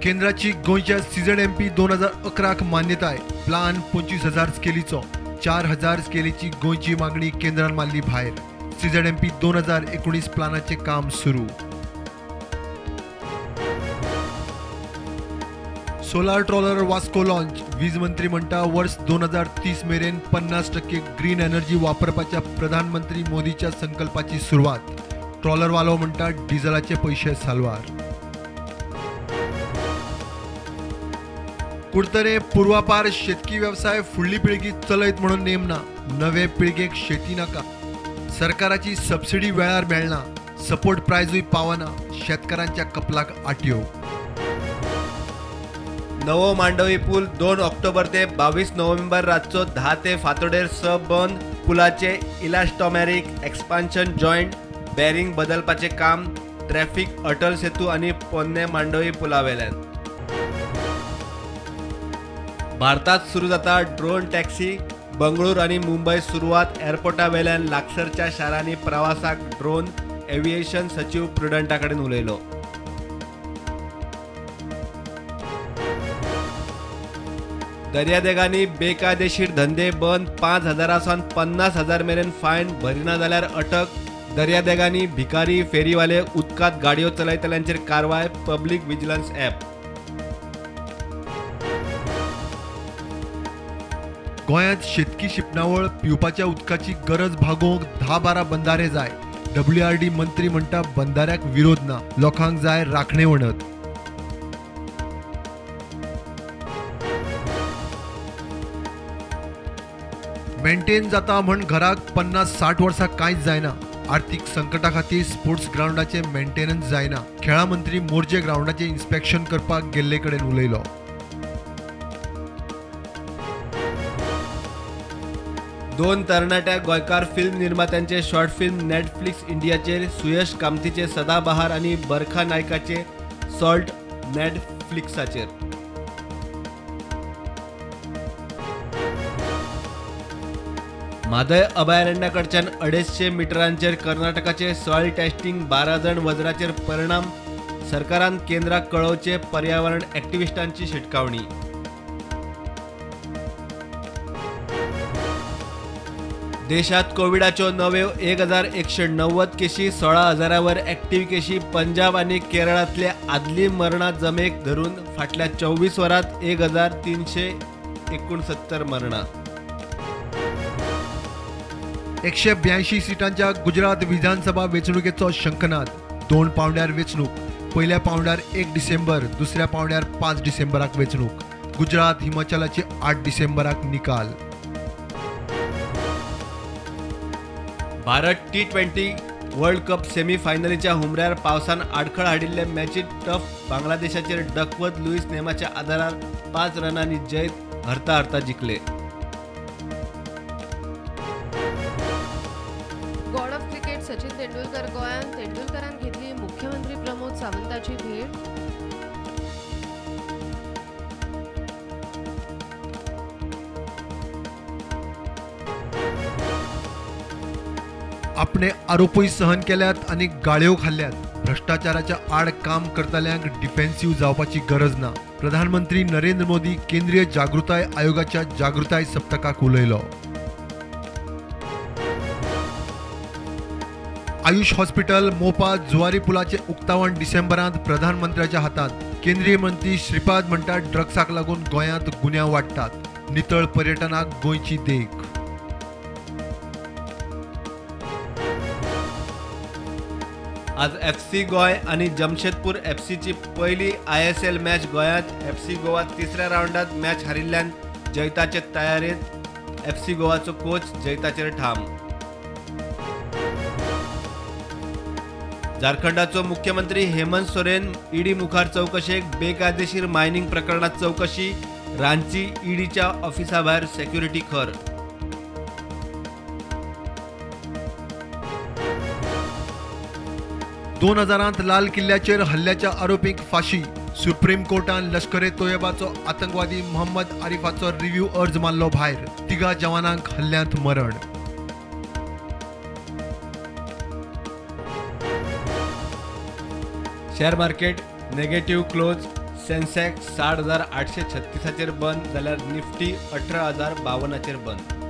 केंद्राची गोंयच्या सीझेडएमपी 2011 मान्यताय. प्लान 25,000 स्केलीचो. 4,000 स्केलीची गोंयची मागणी केंद्रान मारली भायर. सीझेडएमपी 2019 प्लानाचे काम सुरू. सोलार ट्रॉलर वास्को लॉन्च. वीज मंत्री म्हणटा वर्स 2030 मेरेन 50% ग्रीन एनर्जी वापरपाच्या प्रधानमंत्री मोदीच्या संकल्पाची सुरवात. ट्रॉलरवालो म्हणटा डिझलाचे पयशे साल्वार. कुडतरे पूर्वापार शेतकी व्यवसाय फुडली पिळगी चलयत म्हणून नेम ना. नवे पिळगेक शेती नाका. सरकाराची सबसिडी वेळार मेळना. सपोर्ट प्रायजूय पावना. शेतकारांच्या कपलाक आटयो. नवो मांडवी पूल 2 ऑक्टोबर ते 22 नोव्हेंबर रातचो 10 ते फांतोडेर 6 बंद. पुलाचे इलास्टोमॅरिक एक्सपान्शन जॉयंट बॅरिंग बदलपाचें काम. ट्रॅफिक अटल सेतू आनी पोन्ने मांडवी पुलावेल्यान. भारतात सुरू जाता ड्रोन टॅक्सी. बंगळूर आनी मुंबय सुरवात. एअरपोर्टा वेल्यान लागसरच्या शारांनी प्रवासाक ड्रोन. एव्हिएशन सचीव प्रुडंटा कडेन उलयलो. दर्यादेगांनी बेकायदेशीर धंदे बंद. 5,000 सावन 50,000 मेरेन फायन. भरिना जाल्यार अटक. दर्यादेगांनी भिकारी फेरीवाले उदकांत गाडयो चलयतल्यांचेर कारवाय. Public vigilance app. गोंयांत शेतकी शिंपणावळ पिवपाच्या उदकाची गरज भागोवंक 10-12 बंधारे जाय. डब्ल्यूआरडी मंत्री म्हणटा बंधाऱ्याक विरोध ना. लोकांक जाय राखणे वणत. मेंटेन जाता म्हण घराक 50-60 वर्सां कांयच जायना. आर्थीक संकटा खातीर स्पोर्ट्स ग्रावंडाचें मेंटेनन्स जायना. खेळां मंत्री मोरजे ग्रावंडाचें इन्स्पेक्शन करपाक गेल्ले कडेन उलयलो. दोन तरणाट्या गोंयकार फिल्म निर्मात्यांचे शॉर्ट फिल्म नेटफ्लिक्स इंडियाचेर. सुयश कामतीचे सदाबहार आनी बरखा नायकाचे सॉल्ट नेटफ्लिक्साचेर. म्हादय अभयारण्याकडच्यान 250 मिटरांचेर कर्नाटकाचे सॉयल टेस्टिंग. 12 जण वज्राचेर परिणाम. सरकारान केंद्राक कळोवचे. पर्यावरण ॲक्टिव्हिस्टांची शिटकावणी. देशात कोविडाच्यो नव्यो 1,190 केशी. 16,000 वर ॲक्टिव्ह केशी. पंजाब आनी केरळांतल्या आदली मरणां जमेक धरून फाटल्या 24 वरांत 1,369 मरणां. 182 सिटांच्या गुजरात विधानसभा वेंचणुकेचो शंखनाद. 2 पावंड्यार वेंचणूक. पयल्या पावंड्यार 1 डिसेंबर, दुसऱ्या पावंड्यार 5 डिसेंबराक वेंचणूक. गुजरात हिमाचलाची 8 डिसेंबराक निकाल. भारत T20 world cup सेमीफायनलीच्या हुमऱ्यार पावसान आडखळ हाडिल्ले मॅचीत टफ बांगलादेशाचेर डकवर्थ लुईस नेमाच्या आदारार 5 रनांनी जैत हरता हरता जिखले. God of cricket Sachin Tendulkar गोंयांत. तेंडुलकरान घेतली मुख्यमंत्री प्रमोद सावंताची भेट. आपणे आरोपूय सहन केल्यात आनी गाळयो खाल्ल्यात. भ्रष्टाचाराच्या आड काम करतल्यांक डिफेन्सिव्ह जावपाची गरज ना. प्रधानमंत्री नरेंद्र मोदी केंद्रीय जागृताय आयोगाच्या जागृताय सप्तकाक उलयलो. आयुष हॉस्पिटल मोपा जुवारी पुलाचे उक्तावण डिसेंबरांत प्रधानमंत्र्याच्या हातांत. केंद्रीय मंत्री श्रीपाद म्हणटात ड्रग्साक लागून गोंयांत गुन्यांव वाडटात. नितळ पर्यटनाक गोंयची देख. आज एफसी गोंय आनी जमशेदपूर एफसीची पयली ISL match गोंयांत. एफसी गोवा तिसऱ्या रावंडात मॅच हारिल्ल्यान जैताचे तयारेंत. एफसी गोवाचो कोच जैताचेर ठाम. झारखंडाचो मुख्यमंत्री हेमंत सोरेन ईडी मुखार चवकशेक. बेकायदेशीर मायनिंग प्रकरणात चवकशी. रांची ईडीच्या ऑफिसाभायर सेक्युरिटी खर. 2000 लाल किल्ल्याचेर हल्ल्याच्या आरोपींक फाशी. सुप्रीम कोर्टान लश्कर ए तोयबाचो आतंकवादी मोहम्मद आरिफाचो रिव्ह्यू अर्ज मारलो भायर. 3 जवानांक हल्ल्यांत मरण. Share market negative close. Sensex 60,836 बंद जाल्यार निफ्टी 18,052 बंद.